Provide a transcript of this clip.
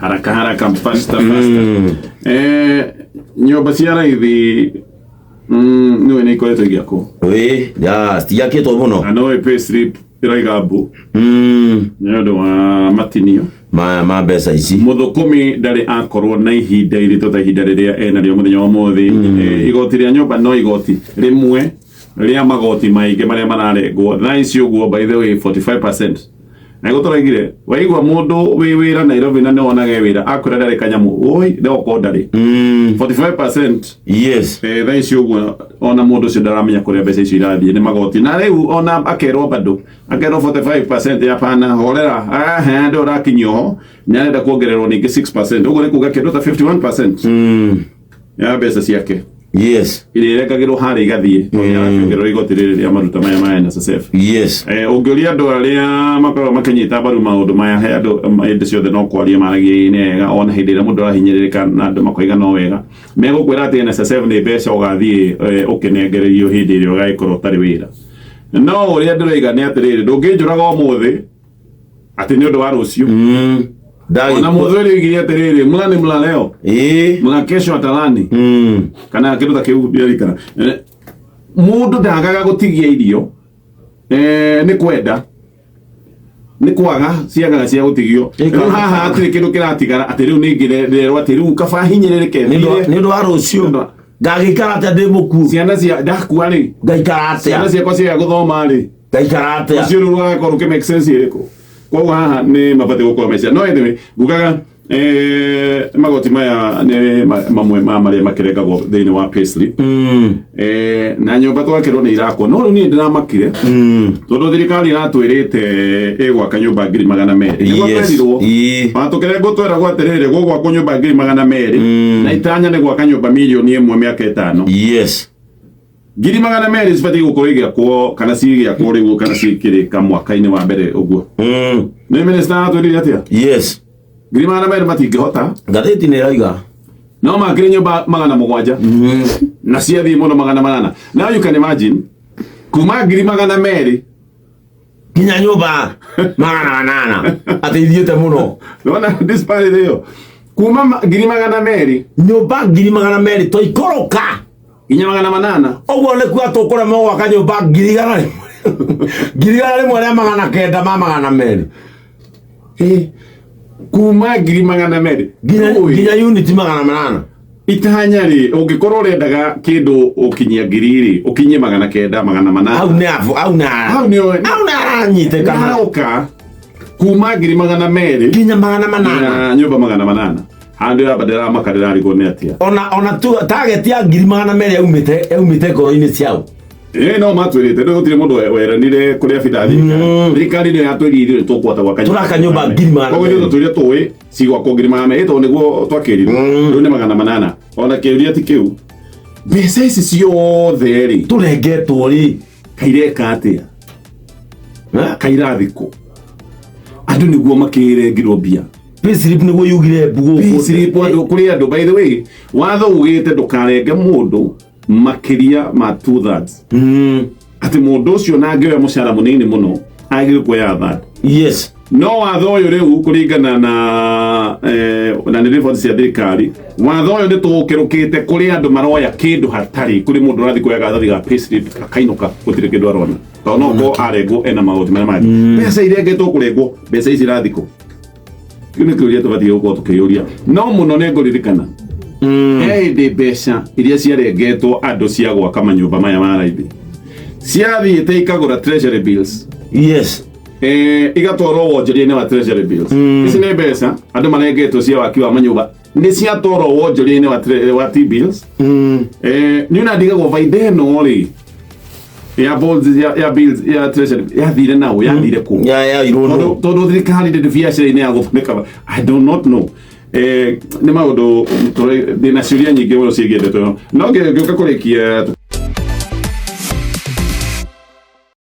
Haraka haraka, faster faster. Nyũmba cia raithi nĩwe nĩ ikoretwo igĩakwo. Ĩ ya citiakĩtwo mũno. Na no payslip ĩraiga mbu nĩ ũndũ wa matinio ma mbeca ici. Mũthũkũmi ndarĩ akorwo na ihinda iritũ ta ihinda rĩrĩa enarĩo mũthenya wa ũmũthĩ. Igoti rĩa nyũmba no igoti rĩmwe rĩa magoti maingĩ marĩa mararengwo thaa ici ũguo. By the way, 45% na nĩguo tũraigire waigua mũndũ wĩ wĩra Nairobi na nĩwonage wĩra akwĩra ndarĩ kanyamũ ũi no okorwo ndarĩ 45%. Thaa ici ũguo ona mũndũ ũcio ndaramenya kũrĩa mbeca icio irathiĩ nĩ magoti, na rĩu ona akerwo bado akerwo 45% hapana, horera ahe ndũ ũrakinyio ho, nĩ arenda kuongererwo ningĩ 6%, ũguo nĩ kuga kĩndũ ta 51% ya mbeca ciake iria irekagĩrwo harĩa igathiĩ tondũ nĩ arakĩongererwo igoti rĩrĩ rĩa maruta maya ma NSSF. Ũngĩũria andũ arĩa makoragwo makĩnyita mbaru maũndũ maya, he andũ hĩndĩ ciothe no kwaria maragia ĩ nĩ wega, ona hĩndĩ ĩrĩa mũndũ arahinyĩrĩrĩka na andũ makoiga no wega, megũkwĩra atĩ NSSF nĩ mbeca ũgathiĩ ũkĩnengererio hĩndĩ ĩrĩa ũgagĩkorwo ũtarĩ wĩra. No ũrĩa ndĩroiga nĩ atĩrĩrĩ, ndũngĩnjũraga ũmũthĩ atĩ nĩ ũndũ wa rũciũ. Ona mũthweri oigire atĩrĩrĩ, mla ni mla leo, mla kesho atalani, kana kĩndũ ta kĩu ndiririkana. Mũndũ ndagaga gũtigia irio nĩ kwenda, nĩ kwaga ciagaga cia gũtigio. Rĩu haha hatirĩ kĩndũ kĩratigara atĩ rĩu ningĩ ndĩrerwo atĩ rĩu kaba hinyĩrĩrĩke. Nĩ ũndũ wa rũciũ ngagĩikara atĩa ndĩ mũkuũ? Ciana cia ndakua rĩ, Ngaikara ciana atĩa? ciakwa ciaga gũthoma rĩ, Ngaikara atĩa? Ũcio rĩu rũgakorwo rũkĩ make sense ĩrĩkũ? Koguo haha nĩ mabatiĩ gũkorwo meciria no anyway ngugaga magoti maya nĩ mamwe ma marĩa makĩrengagwo thĩinĩ wa payslip. Na nyũmba twakĩrwo nĩ irakwo, no rĩu niĩ ndĩramakire tondũ thirikari ĩratwĩrĩte ĩgwaka nyũmba 200,000. Nĩguo twerirwo. Ona tũkĩrengwo tweragwo atĩrĩrĩ, gũgwakwo nyũmba 200,000 na itanya nĩ gwaka nyũmba 1,000,000 mĩaka 5. 200,000 cibatiĩ gũkorwo igĩakwo kana cigĩakwo rĩu kana cikĩrĩka mwaka-inĩ wa mbere ũguo. Nĩ minista atwĩrire atĩa? 200,000 matingĩhota. Ngathĩti nĩ ĩroiga. No makĩrĩ nyũmba 700 na ciathiĩ mũno 800. Now you can imagine kuma 200,000 nginya nyũmba 800 atĩ ithiĩte mũno. Nona disparity ĩyo kuma 200,000 Nyũmba 200,000 twaikũrũka nginya 800. Ũguo nĩ kuga tũkũremwo gwaka nyũmba 100,000, 1,900,200. Kuma 200,000 nginya Ũĩ, nginya unit 800. Itanya rĩ, ũngĩkorwo ũrendaga kĩndũ ũkinyia ngiri rĩ, ũkinyie 900, 800. Hau nĩ abu hau nĩ Hau nĩ hau nĩ aranyitĩkana. Nĩharoka kuma 200,000 nginya 800 na nyũmba 800. Handũ yamba ndĩramaka, ndĩrarigwo nĩ atĩa. Ona tu target ya 200,000 yaumĩte ngoro-inĩ ciao. Ĩ no matwĩrĩte rĩu gũtirĩ mũndũ weranire kũrĩa abitha thirikari. Thirikari nĩyo yatwĩrire ithuĩ tũkũhota gwaka nyũmba. Tũraka nyũmba 200,000. Koguo ithuĩ tũtũire tũĩ cigwakwo 200,000 tondũ nĩguo twakĩrirwo. Rĩu nĩ 800. Ona kĩũria ti kĩu, mbeca ici ciothe rĩ tũrengetwo rĩ kaireka atĩa, kairathikũ andũ nĩguo makĩrengirwo mbia? Payslip nĩguo yugire mbu gũkũ. Payslip andũ kũrĩ andũ, by the way, watho ugĩte ndũkarenge mũndũ makĩria ma 2/3, atĩ mũndũ ũcio na angĩoya mũcara mũnini mũno agĩrĩirwo kuoya third. No watho ũyũ rĩu kũringana na nĩ riboti cia thirikari, watho ũyũ nĩ tũũkĩrũkĩte kũrĩ andũ maroya kĩndũ hatarĩ. Kũrĩ mũndũ ũrathiĩ kuoya karatathi ga payslip akainũka gũtirĩ kĩndũ arona tondũ no korwo arengwo ena magoti marĩa mangĩ. Mbeca irengetwo kũrengwo, mbeca ici irathikũ? Kĩu nĩ kĩũria tũbatiĩ gũkorwo tũkĩyũria. No mũno nĩ ngũririkana he hĩndĩ mbeca iria ciarengetwo andũ cia gwaka manyũmba maya ma raithi ciathiĩte ikagũra treasury bills, igatwarwo wonjoria-inĩ wa treasury bills. Ici nĩ mbeca andũ marengetwo cia waki wa manyũmba, nĩ ciatwarwo wonjoria-inĩ wa T-bills. Nĩ ona ndigagwo baida ĩno rĩ ya bonds ya bills ya treasury yathire nao, yathire kũ? Ya irwo. Tondũ thirikari ndĩ biacara-inĩ ya gũthondeka. I do not know. Nĩ maũndũ ndĩna ciũria nyingĩ mũno ciĩgiĩ ndeto ĩno, no ngĩũka kũrĩkia.